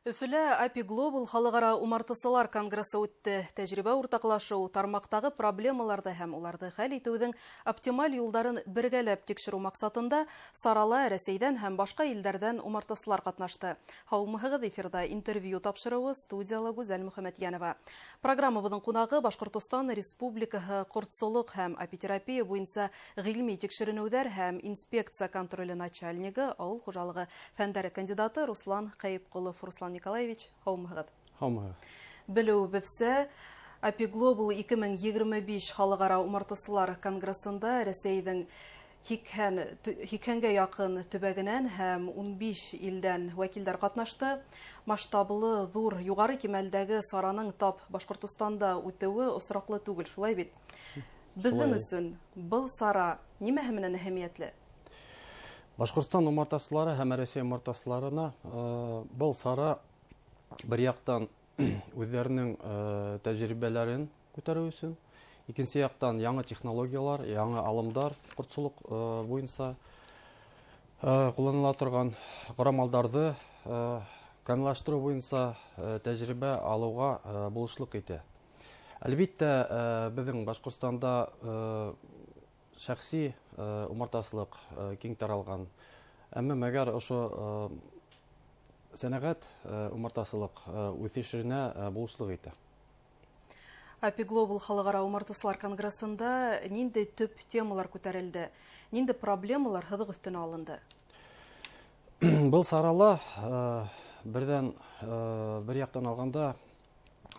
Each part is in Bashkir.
Өфөлә API Global халыҡ-ара умартасылар конгрессы үтте. Тәжрибә уртаҡлашыу, тармаҡтағы проблемаларҙы һәм уларҙы хәл итеүҙең оптималь юлдарын бергәләп тикшереү маҡсатында сарала Рәсәйҙән һәм башҡа илдәрҙән умартасылар ҡатнашты. Һаумыһығыҙ, эфирҙа интервью тапшырыуы, студияла Гүзәл Мөхәмәтйәнова. Программабыҙҙың ҡунағы — Башҡортостан Республикаһы ҡортсолоҡ һәм апитерапия буйынса ғилми тикшеренеүҙәр һәм инспекция контроле начальнигы, ауыл хужалығы фәндәре кандидаты Руслан Ҡәйепҡолов. Руслан Николаевич, һаумыһығыҙ. Һаумыһығыҙ. Белеүебеҙсә, API Global 2025 халыҡ-ара умартасылар конгрессында Рәсәйҙең 80-гә яҡын төбәгенән һәм 15 илдән вәкилдәр ҡатнашты. Масштаблы, ҙур, юғары кимәлдәге сараның тап Башҡортостанда үтеүе осраҡлы түгел, шулай бит? Беҙҙең өсөн был сара нимәһе менән әһәмиәтле? Башҡортостан умартасылары һәм Рәсәй умартасыларына был сара бер яҡтан үҙҙәренең тәжрибәләрен күтәреү өсөн, икенсе яҡтан яңы технологиялар, яңы алымдар, ҡортсолоҡ буйынса ҡулланыла торған ҡорамалдарҙы камиллаштырыу буйынса тәжрибә алыуға булышлыҡ итә. Әлбиттә, беҙҙең Башҡортостанда шәхси умартасылыҡ киң таралған, әммә мәгәр ошо сәнәғәт умартасылыҡ үҫешенә булышлыҡ итә. API Global халыҡ-ара умартасылар конгрессында ниндәй төп темалар күтәрелде? Ниндәй проблемалар һыҙыҡ өҫтөнә алынды? Был сарала берҙән, бер яҡтан алғанда,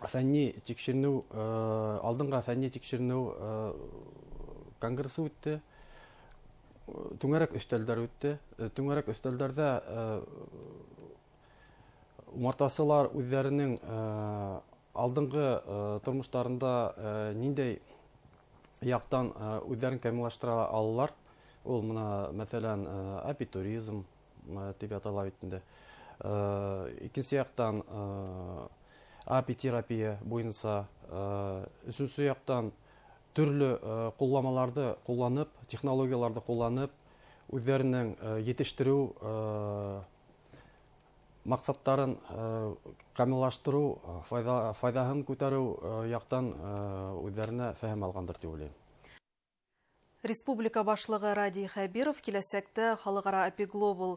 фәнни тикшеренеү, алдынға фәнни тикшеренеү конгрессы үтте, түңәрәк өҫтәлдәр үтте. Түңәрәк өҫтәлдәрҙә умартасылар үҙҙәренең алдынғы тормоштарында ниндәй яҡтан үҙҙәрен камиллаштыра алалар. Ул мына, мәҫәлән, апитуризм тип атала бит инде. Икенсе яҡтан, апитерапия буйынса, өсөнсө яҡтан, төрлө ҡулламаларҙы ҡулланып, технологияларҙы ҡулланып, үҙҙәренең етештереү маҡсаттарын камиллаштырыу, файҙаһын күтәреү яҡтан үҙҙәренә фәһем алғандыр тип уйлайым. Республика башлығы Радий Хәбиров киләсәктә халыҡ-ара API Global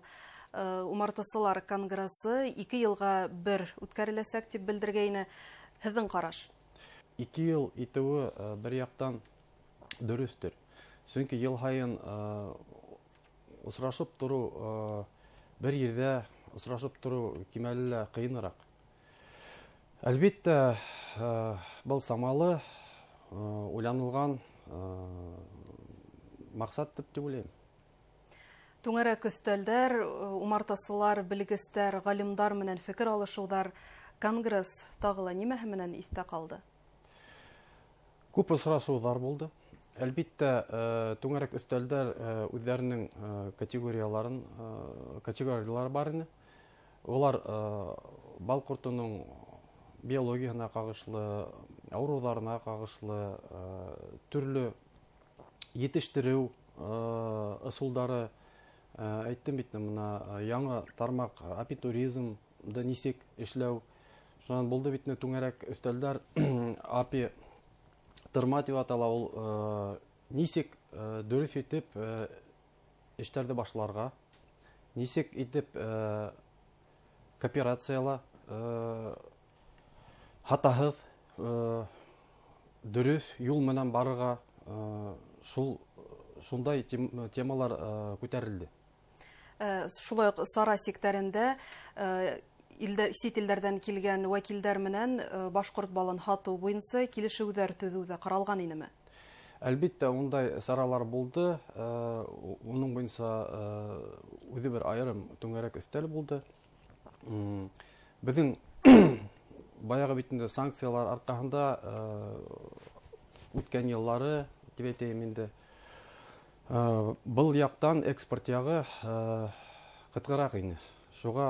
умартасылар конгрессы 2 йылға бер үткәреләсәк тип белдергәйне. Һеҙҙең ҡараш? 2 йыл итеүе бер яҡтан дөрөҫтөр. Сөнки йыл һайын осрашып тороу, бер ерҙә осрашып тороу кимәле лә ҡыйыныраҡ. Әлбиттә, был самалы уйланылған маҡсат тип уйлайым. Түңәрәк өҫтәлдәр, умартасылар, белгестәр, ғалимдар менән фекер алышыуҙар, конгресс тағы ла нимәһе менән иҫтә ҡалды? Күп осрашыуҙар булды. Әлбиттә, түңәрәк өҫтәлдәр үҙҙәренең категориялары бар ине. Улар бал ҡортоноң биологияһына ҡағышлы, ауырыуҙарына ҡағышлы, төрлө етештереү ысулдары, әйттем бит, мына яңы тармаҡ апитуризмды нисек эшләү. Шунан булды бит түңәрәк өҫтәлдәр апи тырма тип атала, ул нисек дөрөҫ итеп эштәрҙе башларға, нисек итеп кооперацияла хатаһыҙ дөрөҫ юл менән барырға, шундай темалар күтәрелде. Шулай уҡ сара сиктәрендә сит илдәрҙән килгән вәкилдәр менән башҡорт балын һатыу буйынса килешеүҙәр төҙөү ҙә ҡаралған инеме? Әлбиттә, ундай саралар булды. Уның буйынса үҙе бер айырым түңәрәк өҫтәл булды. Беҙҙең баяғы бит инде санкциялар арҡаһында үткән йыллары тип әйтәйем инде, был яҡтан экспорт яғы ҡытҡыраҡ ине. Шуға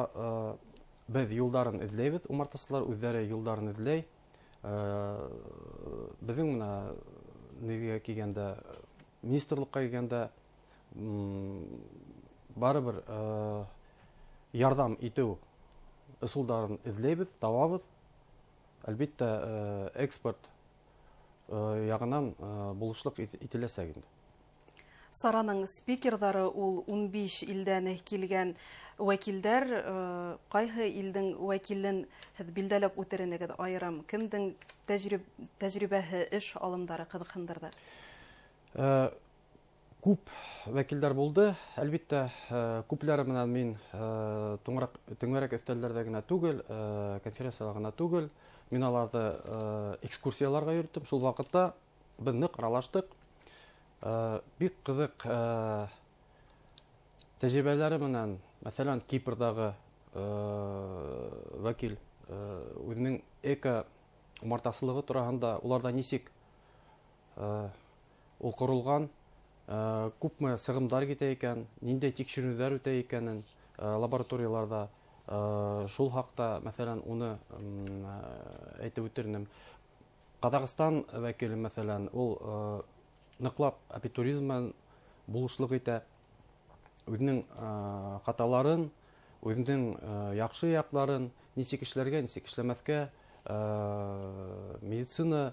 беҙ юлдарын эҙләйбеҙ, умартасылар үҙҙәре юлдарын эҙләй. Беҙҙең мына нигә килгәндә, министрлыҡҡа килгәндә, барыбер ярҙам итеү ысулдарын эҙләйбеҙ, табабыҙ. Әлбиттә, экспорт яғынан булышлыҡ ителәсәк инде. Сараның спикерҙары ул 15 илдән килгән вәкилдәр. Ҡайһы илдең вәкилен һеҙ билдәләп үтер инегеҙ айырым? Кемдең тәжрибәһе, эш алымдары ҡыҙыҡһындырҙы? Күп вәкилдәр булды. Әлбиттә, күпләре менән мин түңәрәк өҫтәлдәрҙә генә түгел, конференцияла ғына түгел, мин аларҙы экскурсияларға йөрөттөм. Шул ваҡытта беҙ ныҡ аралаштыҡ. Бик ҡыҙыҡ тәжрибәләре менән, мәҫәлән, Кипрҙағы вәкил үҙенең эко умартасылығы тураһында, уларҙа нисек ул ҡоролған, күпме сығымдар китә икән, ниндәй тикшеренеүҙәр үтә икәнен лабораторияларҙа, шул хаҡта, мәҫәлән, уны әйтеп үтер инем. Ҡаҙағстан вәкиле, мәҫәлән, ул ныҡлап апитуризм менән булышлыҡ итә, үҙенең хаталарын, үҙенең яҡшы яҡларын, нисек эшләргә, нисек эшләмәҫкә, медицина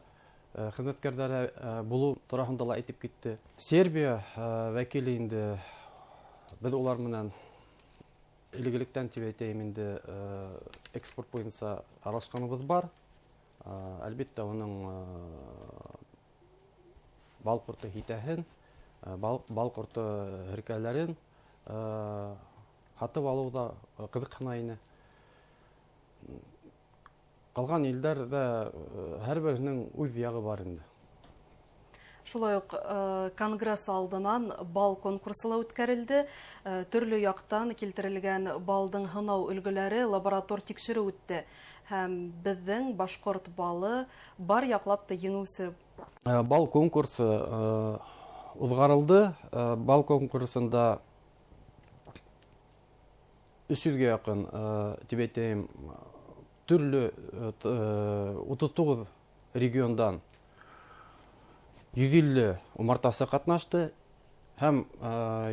хеҙмәткәрҙәре булыу тураһында ла әйтеп китте. Сербия вәкиле инде, беҙ улар менән элек-электән тип әйтәйем инде, экспорт буйынса аралашҡаныбыҙ бар. Әлбиттә, уның бал ҡорто һитәһен, бал ҡорто һеркәләрен һатып алыу ҙа ҡыҙыҡһына ине. Ҡалған илдәрҙә һәр береһенең үҙ яғы бар инде. Шулай уҡ конгресс алдынан бал конкурсы ла үткәрелде. Төрлө яҡтан килтерелгән балдың һынау өлгөләре лаборатор тикшереү үтте. Һәм беҙҙең башҡорт балы бар яҡлап та еңеүсе. Бал конкурсы уҙғарылды. Бал конкурсында өс йөҙгә яҡын, тип әйтәйем, төрлө 39 региондан 150 умартасы ҡатнашты. Һәм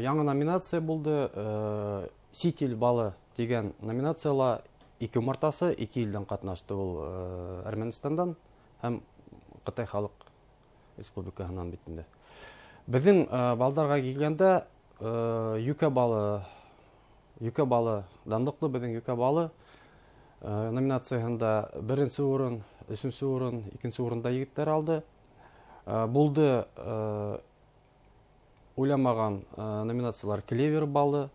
яңы номинация булды, сит ил балы тигән номинацияла 2 умартасы 2 илдән ҡатнашты. Ул Әрмәнстандан һәм Ҡытай Халыҡ Республикаһынан бит инде. Беҙҙең балдарға килгәндә, йүкә балы, йүкә балы, данлыҡлы беҙҙең йүкә балы номинацияһында беренсе урын, өсөнсө урын, икенсе урында егеттәр алды. Булды уйламаған номинациялар: клевер балы,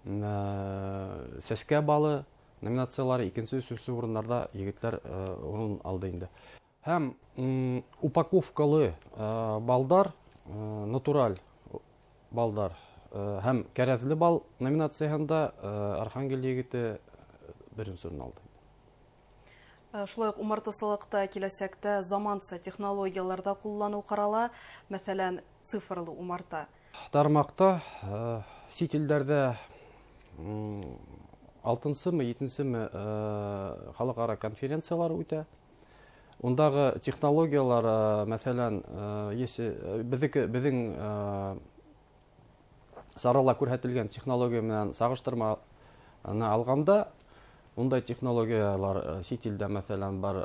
сәскә балы номинациялары, икенсе, өсөнсө урындарҙа егеттәр урын алды инде. Һәм упаковкалы балдар, натураль балдар һәм кәрәҙле бал номинацияһында Архангел егете беренсе урын алды. Шулай уҡ умартасылыҡта киләсәктә заманса технологияларҙа ҡулланыу ҡарала, мәҫәлән, цифрлы умарта. Тармаҡта, сит илдәрҙә, алтынсымы, етенсеме халыҡ-ара конференциялар үтә. Ундағы технологиялар, мәҫәлән, если беҙҙең сарала күрһәтелгән технология менән сағыштырманы алғанда, ундай технологиялар сит илдә, мәҫәлән, бар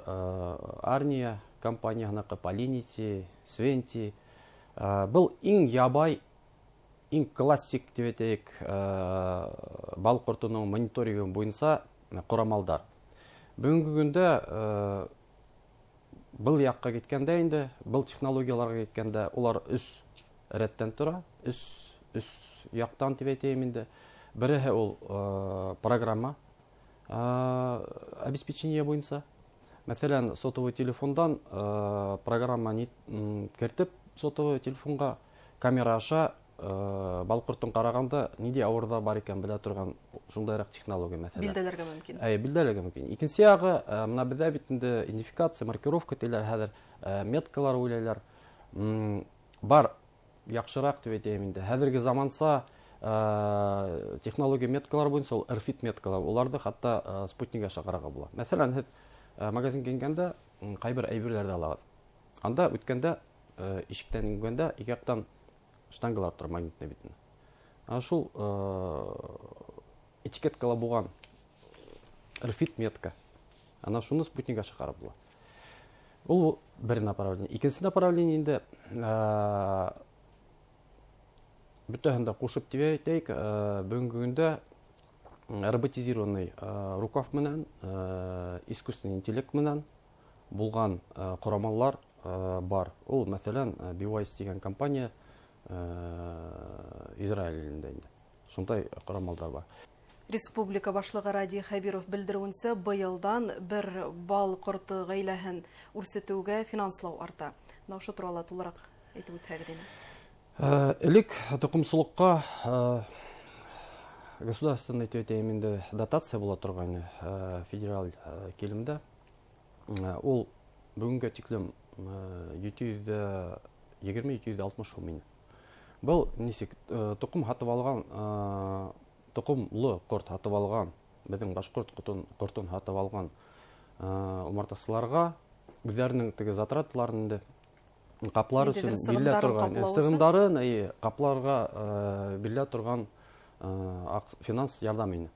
Арния компанияһыныҡы, Полинити, Свенти. Был иң ябай, иң классик тип әйтәйек, бал ҡортоноң мониторингы буйынса ҡорамалдар. Бөгөнгө көндә был яҡҡа киткәндә инде, был технологияларға киткәндә, улар өс рәттән тора, өс яҡтан тип әйтәйем инде. Береһе ул программа обеспечение буйынса. Мәҫәлән, сотовый телефондан программа кертеп, сотовый телефонға камера аша бал ҡортон ҡарағанда ниндәй ауырыуҙар бар икән белә торған шундайыраҡ технология, мәҫәлән. Билдәләргә мөмкин. Әйе, билдәләргә мөмкин. Икенсе яғы, мына беҙҙә бит инде идентификация, маркировка тиләр, хәҙер меткалар уйлайлар. Бар яҡшыраҡ тип әйтәйем инде. Хәҙерге заманса технология меткалар буйынса ул RFID меткалар, уларҙы хатта спутник аша ҡарарға була. Мәҫәлән, һеҙ магазинға ингәндә, ҡайбер әйберҙәрҙе алағыҙ. Анда үткәндә, ишектән ингәндә ике яҡтан штангалар тора магнитный битенә. Ана шул этикеткала булған RFID метка. Ана шуны спутник аша ҡарап була. Ул бер направление. Икенсе направление инде бөтәһен дә ҡушып тип әйтәйек, бөгөнгө көндә роботизированный рукав менән, искусственный интеллект менән булған ҡорамалар бар. Ул, мәҫәлән, BWise тигән компания Израиль илендә инде. Шундай ҡорамалдар бар. Республика башлығы Радий Хәбиров белдереүенсә, быйылдан бер бал ҡорто ғаиләһен үрсетеүгә финанслау арта. Бына ошо турала тулыраҡ әйтеп үтһәгеҙ ине. Элек тоҡомсолоҡҡа государственный тип әйтәйем инде дотация була торғайны федераль килемдә. Ул бөгөнгә тиклем 720-760 һум ине. Был нисек тоҡом һатып алған, тоҡомло ҡорт һатып алған, беҙҙең башҡорт ҡортон һатып алған умартасыларға үҙҙәренең теге затраталарын инде ҡаплар өсөн бирелә торған сығымдарын, ҡапларға бирелә торған финанс ярҙам ине.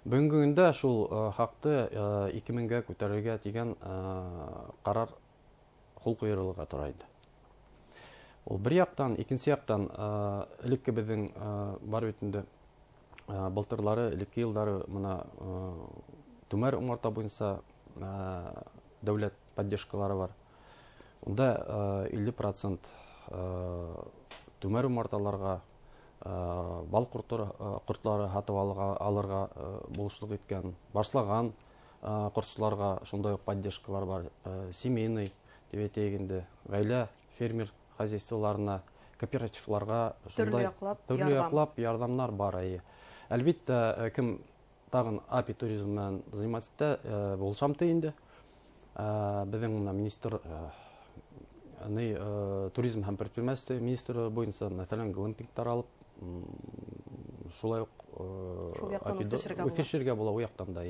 Бөгөнгө көндә шул хаҡты 2000-гә күтәрергә тигән ҡарар ҡул ҡуйырылырға тора инде. Ул бер яҡтан, икенсе яҡтан элекке беҙҙең бар бит инде былтырлары, элекке йылдары мына түмәр умарта буйынса дәүләт поддержкалары бар. Унда 50% түмәр умарталарға бал ҡортлары һатып алырға булышлыҡ иткән, башлаған ҡортсоларға шундай уҡ поддержкалар бар. Семейный тип әйтәйек инде, ғаилә фермер хозяйстволарына, кооперативларға төрлө яҡлап ярҙамдар бар. Әлбиттә, кем тағын апитуризм менән заниматься итә, булышам ти инде. Беҙҙең мына министр туризм һәм предпринимательство министры буйынса, мәҫәлән, глэмпингтар алып, шулай уҡ шул яҡтан үҫешергә була, ул яҡтан да.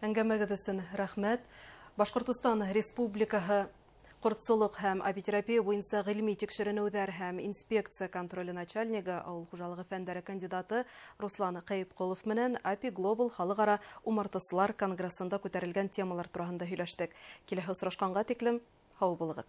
Әңгәмәгеҙ өсөн рәхмәт. Башҡортостан Республикаһы ҡортсолоҡ һәм апитерапия буйынса ғилми тикшеренеүҙәр һәм инспекция контроле начальнигы, ауыл хужалығы фәндәре кандидаты Руслан Ҡәйепҡолов менән Апи Глобал халыҡ-ара умартасылар конгрессында күтәрелгән темалар тураһында һөйләштек. Киләһе осрашҡанға тиклем һау булығыҙ.